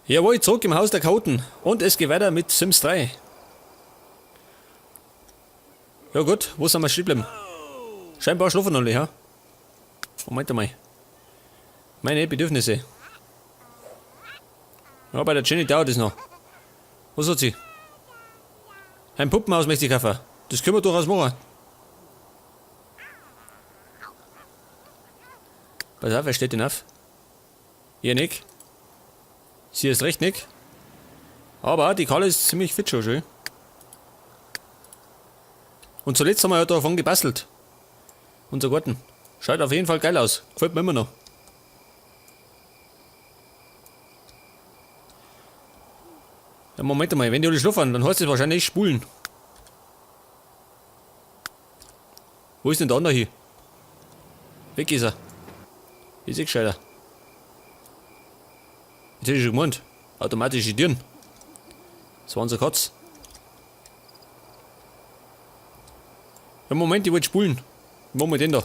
Jawohl, zurück im Haus der Chaoten. Und es geht weiter mit Sims 3. Ja gut, wo sind wir stehen geblieben? Scheinbar schlafen alle, ja? Moment einmal. Meine Bedürfnisse. Ja, bei der Jenny dauert es noch. Was hat sie? Ein Puppenhaus möchte ich kaufen. Das können wir durchaus machen. Pass auf, wer steht denn auf? Ihr nicht. Sie ist recht nicht. Aber die Karle ist ziemlich fit schon, schön. Und zuletzt haben wir ja davon gebastelt. Unser Garten. Schaut auf jeden Fall geil aus. Gefällt mir immer noch. Ja, Moment mal, wenn die alle schlafen, dann heißt das wahrscheinlich spulen. Wo ist denn der andere hier? Weg ist er. Ist eh gescheiter. Jetzt hätte ich schon gemeint. Automatische Türen. Das war unser Katz. Ja, Moment, ich wollte spulen. Was machen wir denn da?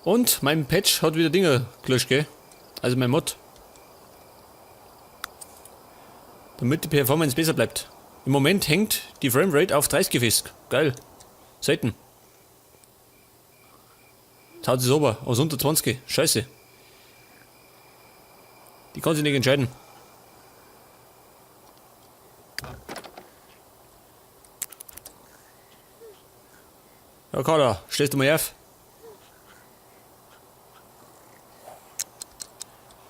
Und mein Patch hat wieder Dinger gelöscht, gell? Also mein Mod. Damit die Performance besser bleibt. Im Moment hängt die Framerate auf 30 fest. Geil. Selten. Jetzt haut es ober. Aus unter 20. Scheiße. Die kann sich nicht entscheiden. Ja, Carla, stehst du mal auf?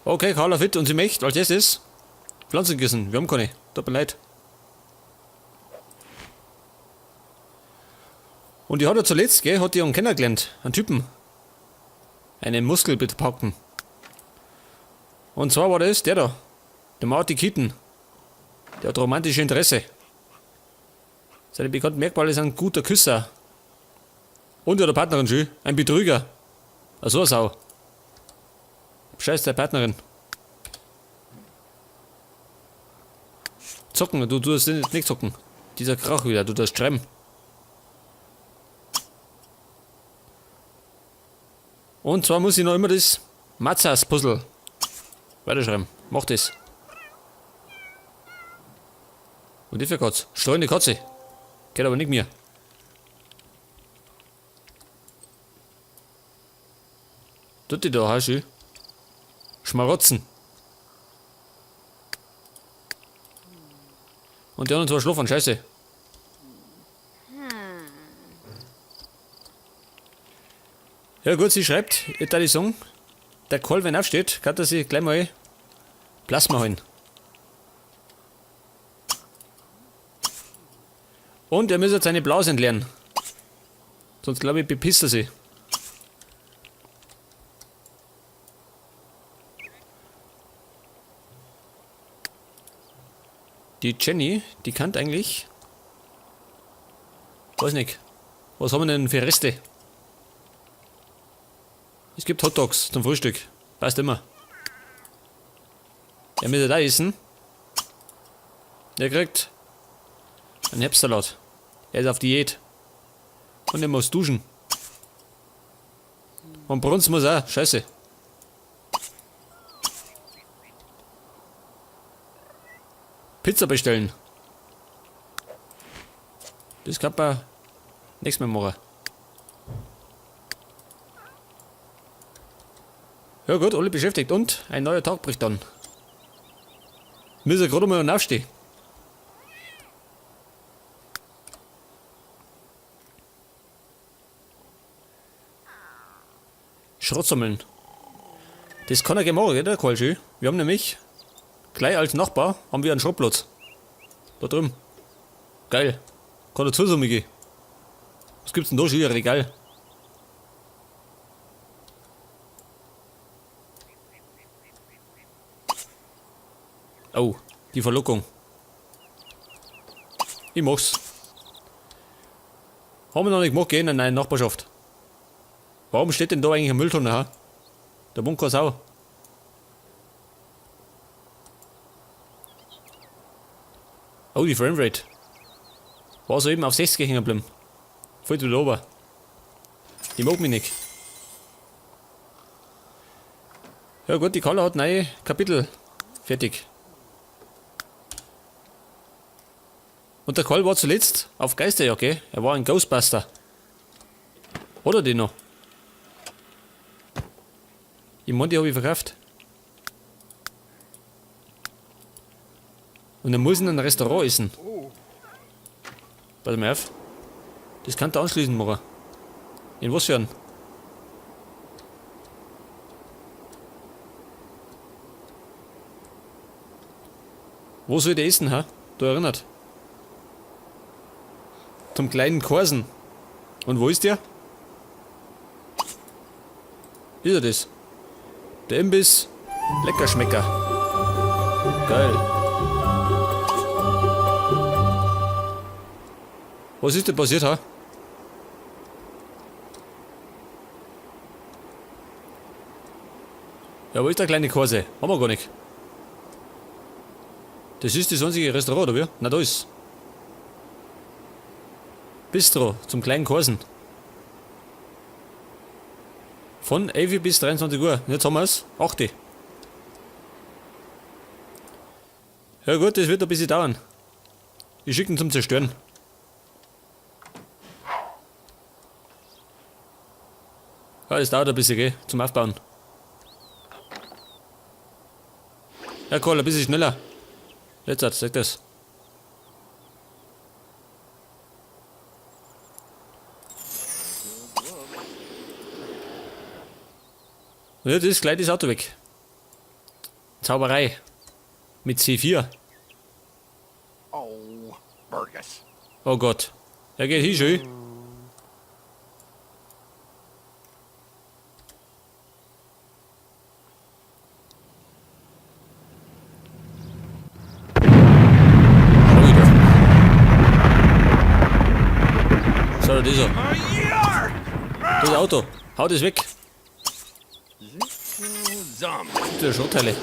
Okay, Carla fit und sie möchte als erstes Pflanzen gießen. Wir haben keine. Tut mir leid. Und die hat er zuletzt, gell, hat die einen kennengelernt. Einen Typen. Einen Muskelbepackten. Und zwar war das der da. Der Marty Keaton. Der hat romantische Interesse. Seine bekannten Merkmale sind guter Küsser. Und ihre Partnerin schön. Ein Betrüger. Ach so eine Sau. Scheiß der Partnerin. Zocken, du tust nicht zocken. Dieser Krach wieder, du tust schreiben. Und zwar muss ich noch immer das Mazas-Puzzle weiterschreiben. Mach das. Und die für Katze? Streunende Katze. Geht aber nicht mir. Tut die da, schön. Schmarotzen. Und die anderen zwei schlafen, scheiße. Ja gut, sie schreibt, ich darf sagen, der Karl, wenn er aufsteht, kann er sich gleich mal Plasma holen. Und er muss jetzt seine Blase entleeren. Sonst glaube ich, bepisst er sie. Die Jenny, die kann eigentlich... Weiß nicht. Was haben wir denn für Reste? Es gibt Hotdogs zum Frühstück. Passt immer. Er muss ja da essen. Der kriegt einen Herbstsalat. Er ist auf Diät. Und er muss duschen. Und Bruns muss auch. Scheiße. Pizza bestellen. Das kann man nächstes Mal machen. Ja gut, alle beschäftigt und ein neuer Tag bricht an. Müssen gerade mal aufstehen. Schrott sammeln. Das kann er gerne machen, der Karl schön. Wir haben nämlich gleich als Nachbar haben wir einen Schrottplatz. Da drüben. Geil. Kann dazu so gehen. Was gibt's denn da schon? Ein Regal. Oh, die Verlockung. Ich mach's. Haben wir noch nicht gemacht, gehen in eine Nachbarschaft. Warum steht denn da eigentlich ein Mülltonne, ha? Der Bunker ist auch. Oh, die Framerate. War soeben auf 60 hängen geblieben. Fällt wieder runter. Die mag mich nicht. Ja gut, die Carla hat neue Kapitel fertig. Und der Karl war zuletzt auf Geisterjagd, gell? Er war ein Ghostbuster. Hat er den noch? Ich meine, die habe ich verkauft. Und dann muss ich in ein Restaurant essen. Pass mal auf. Das kann der anschließend machen. In was für einen? Wo soll der essen, ha? Du erinnert. Zum kleinen Korsen. Und wo ist der? Ist er das? Der Imbiss. Leckerschmecker. Geil. Was ist denn passiert, ha? Ja, wo ist der kleine Korse? Haben wir gar nicht. Das ist das einzige Restaurant, oder wie? Na, da ist. Bistro zum kleinen Korsen. Von 11 bis 23 Uhr. Jetzt haben wir es. 8 Uhr. Ja gut, das wird ein bisschen dauern. Ich schicke ihn zum Zerstören. Ja, das dauert ein bisschen, gell? Zum Aufbauen. Ja, Karl, ein bisschen schneller. Jetzt, sag das. Und jetzt ist gleich das Auto weg. Zauberei. Mit C4. Oh, Burgess. Oh Gott. Er geht hin, schön. Alter. Schau dir das an. Das Auto. Hau das weg. Der Schrottteile.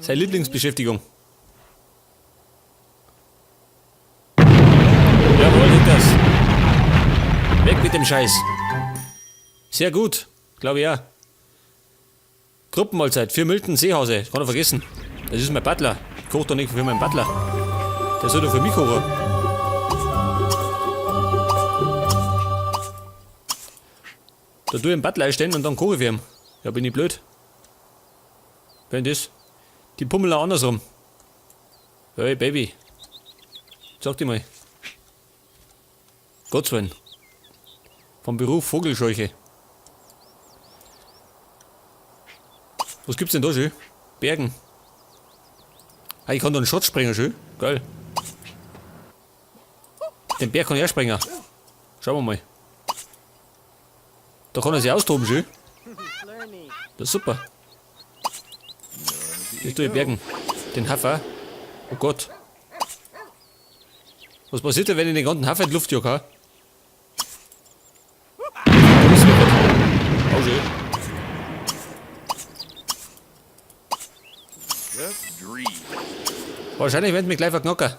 Seine Lieblingsbeschäftigung. Jawohl, geht das. Weg mit dem Scheiß. Sehr gut. Glaube ich ja. Gruppenmahlzeit für Milton Seehase. Kann er vergessen. Das ist mein Butler. Ich koche doch nicht für meinen Butler. Der soll doch für mich kochen. Da tue ich einen Butler einstellen und dann koche ich für ihn. Ja, bin ich blöd. Wenn das? Die pummeln auch andersrum. Hey, Baby. Sag dir mal. Gottes Willen. Vom Beruf Vogelscheuche. Was gibt's denn da schön? Bergen. Ah, ich kann da einen Schrott springen, schön. Geil. Den Berg kann ich auch springen. Schauen wir mal. Da kann er sich austoben, schön. Das ist super. Das tue ich bergen. Den Hafer. Oh Gott. Was passiert denn, wenn ich den ganzen Hafer in die Luft jag, ha? Oh, schön. Wahrscheinlich werden mich gleich verknocken.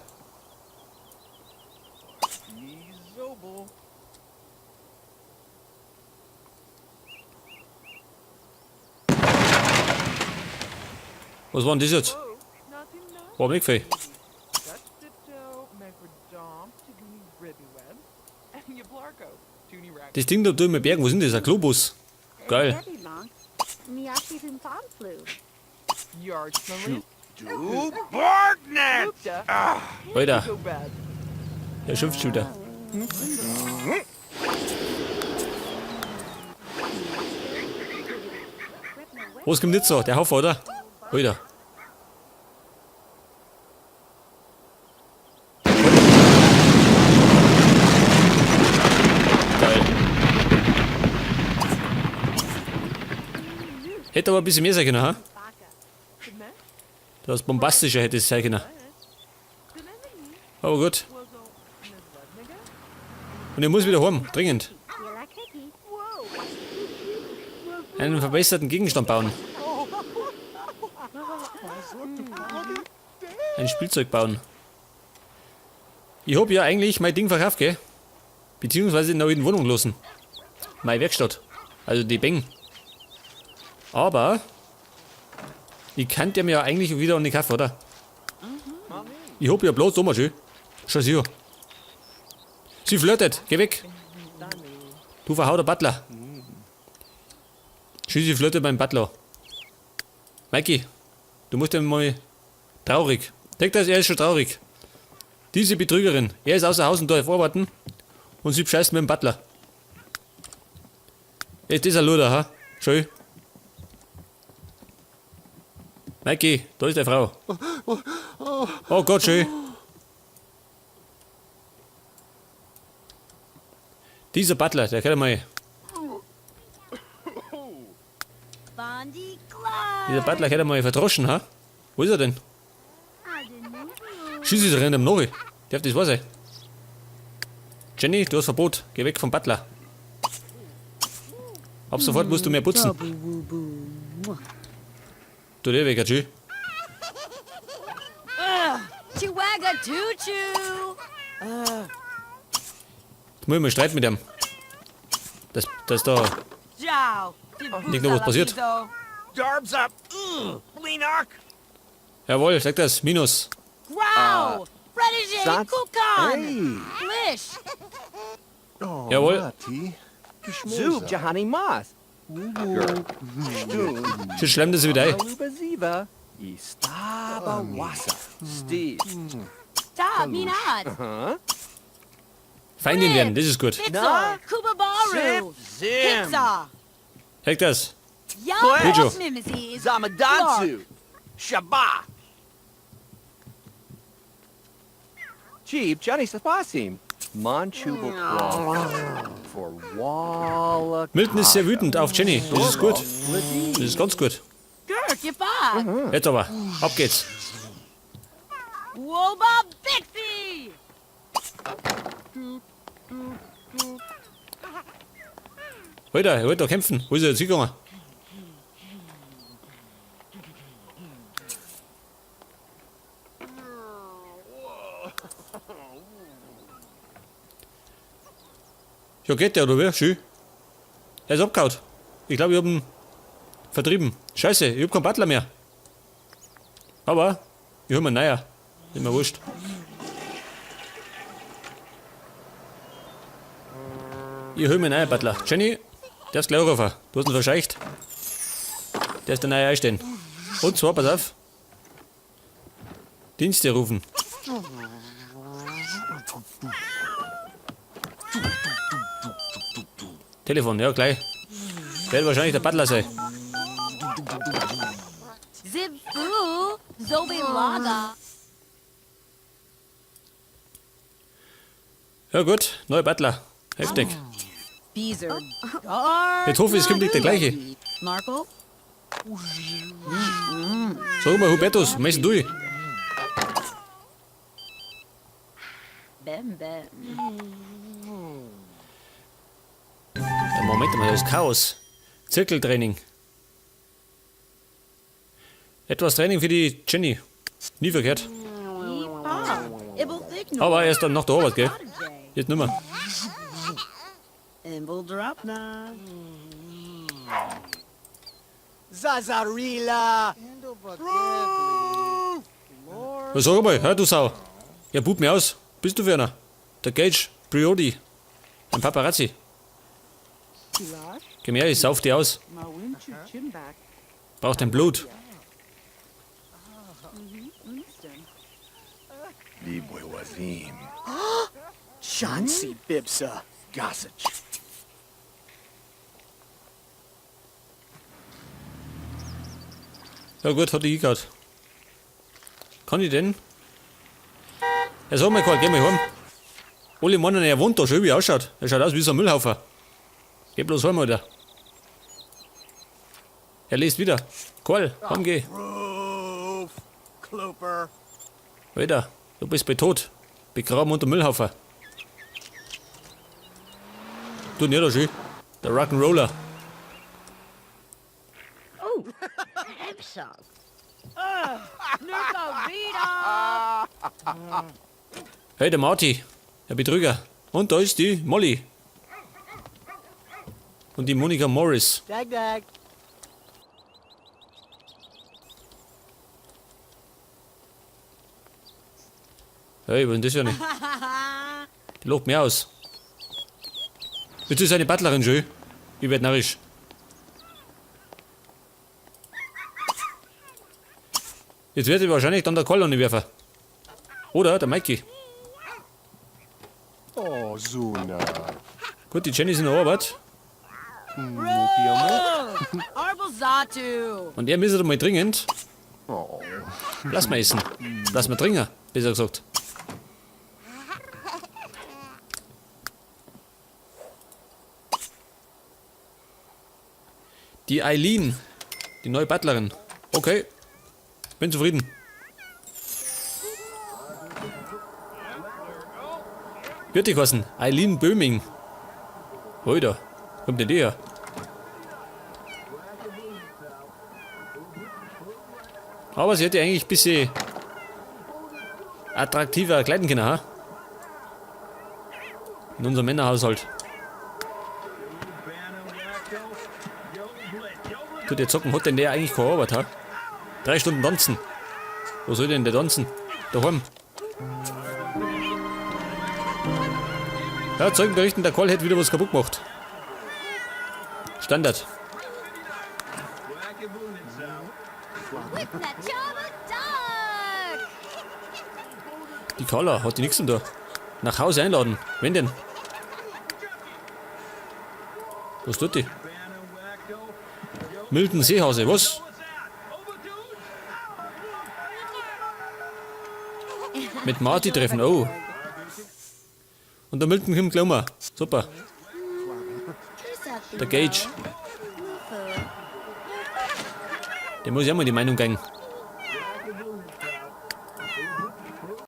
Was war denn das jetzt? War nicht viel. Das Ding da drüben mit Bergen, wo sind das? Ein Globus. Geil. Alter. Der schimpft schon wieder. Was kommt jetzt so? Der Haufen, oder? Alter. Geil. Hätte aber ein bisschen mehr sein können, ha? Das Bombastische hätte es sein können. Aber gut. Und ich muss wieder heim, dringend. Einen verbesserten Gegenstand bauen. Ein Spielzeug bauen. Ich hab ja eigentlich mein Ding verkauft, gell? Beziehungsweise in der alten Wohnung lassen. Meine Werkstatt. Also die Beng. Aber ich kann der mir ja eigentlich wieder an die Kaffee, oder? Ich hab ja bloß Sommer schön. Schau sie. Sie flirtet. Geh weg. Du verhauter Butler. Schön, sie flirtet beim Butler. Mikey, du musst ja mal traurig. Denk das, er ist schon traurig. Diese Betrügerin. Er ist außer Haus und darf arbeiten. Und sie bescheißt mit dem Butler. Ist das ein Luder, ha? Schön. Mikey, da ist deine Frau. Oh Gott, schön. Dieser Butler, der kann mal. Dieser Butler kann mal verdroschen, ha? Wo ist er denn? Schieß ist er rennt am Nori. Darf das wahr sein? Jenny, du hast Verbot. Geh weg vom Butler. Ab sofort musst du mehr putzen. Du dir weg, tschüss. Jetzt muss ich mal streiten mit ihm. Dass da nicht noch was passiert. Jawohl, sag das. Minus. Jawohl. Schon schlemmt er sich wieder ein. Feindin werden, das ist gut. Sag das. Jojo. Milton ist sehr wütend auf Jenny. Das ist gut. Das ist ganz gut. Jetzt aber. Ab geht's. Alter, er wollte da kämpfen. Wo ist er jetzt hingegangen? Ja, geht der, oder wie? Schön. Er ist abgehauen. Ich glaube, ich hab ihn vertrieben. Scheiße, ich hab keinen Butler mehr. Aber ich hol mir einen neuen. Ist mir wurscht. Ich hol mir einen neuen Butler. Jenny, der ist gleich anrufen. Du hast ihn verscheucht. Der ist der neue einstellen. Und zwar, pass auf. Dienste rufen. Telefon, ja gleich. Wird wahrscheinlich der Butler sein. Ja gut, neuer Butler. Heftig. Jetzt hoffe ich, es kommt nicht der gleiche. Sag mal, Hubertus, was machst du? Ja, Moment mal, das ist Chaos. Zirkeltraining. Etwas Training für die Jenny. Nie verkehrt. Aber er ist dann nach der Arbeit, gell? Jetzt nimmer. Zazarila! Was sag mal, hör du Sau. Ja, bub mir aus. Bist du für einer? Der Gage Briody. Ein Paparazzi. Geh her, ich sauf die aus. Braucht dein Blut. Shansi Bibsa Gossage. Ja gut, hat die hingehört. Kann ich denn? Ja, sag mal, Karl, geh mal heim. Alle meinen, er wohnt da schon, wie er ausschaut. Er schaut aus wie so ein Müllhaufen. Geh bloß heim, Alter. Er liest wieder. Karl, heim geh. Alter, du bist bei tot. Begraben unter Müllhaufen. Du nicht, schön. Der Rock'n'Roller. Oh, Hey, der Marty, der Betrüger. Und da ist die Molly. Und die Monika Morris. Dag dag. Hey, was ist denn das ja nicht? Die lobt mir aus. Jetzt ist eine Butlerin schön. Ich werd narrisch. Jetzt wird ich wahrscheinlich dann der Karl werfen. Oder der Mikey. Oh, Suna. Gut, die Jenny ist in der Arbeit. Arbelzatu. Und er müsste mal dringend. Oh. Lass mal essen. Lass mal trinken, besser gesagt. Die Eileen, die neue Butlerin. Okay, bin zufrieden. Wird die kosten? Eileen Böhming. Heute. Kommt denn die her? Aber sie hätte eigentlich ein bisschen attraktiver kleiden können, ha? In unserem Männerhaushalt. Tut der Zocken, hat denn der eigentlich keine Arbeit, ha? 3 Stunden tanzen. Wo soll denn der tanzen? Daheim. Ja, Zeugen berichten, der Karl hätte wieder was kaputt gemacht. Standard. Die Carla hat die nichts da. Nach Hause einladen. Wen denn? Was tut die? Milton Seehase, was? Mit Marty treffen, oh. Und der Milton kommt gleich um. Super. Der Gage. Der muss ja mal die Meinung geben.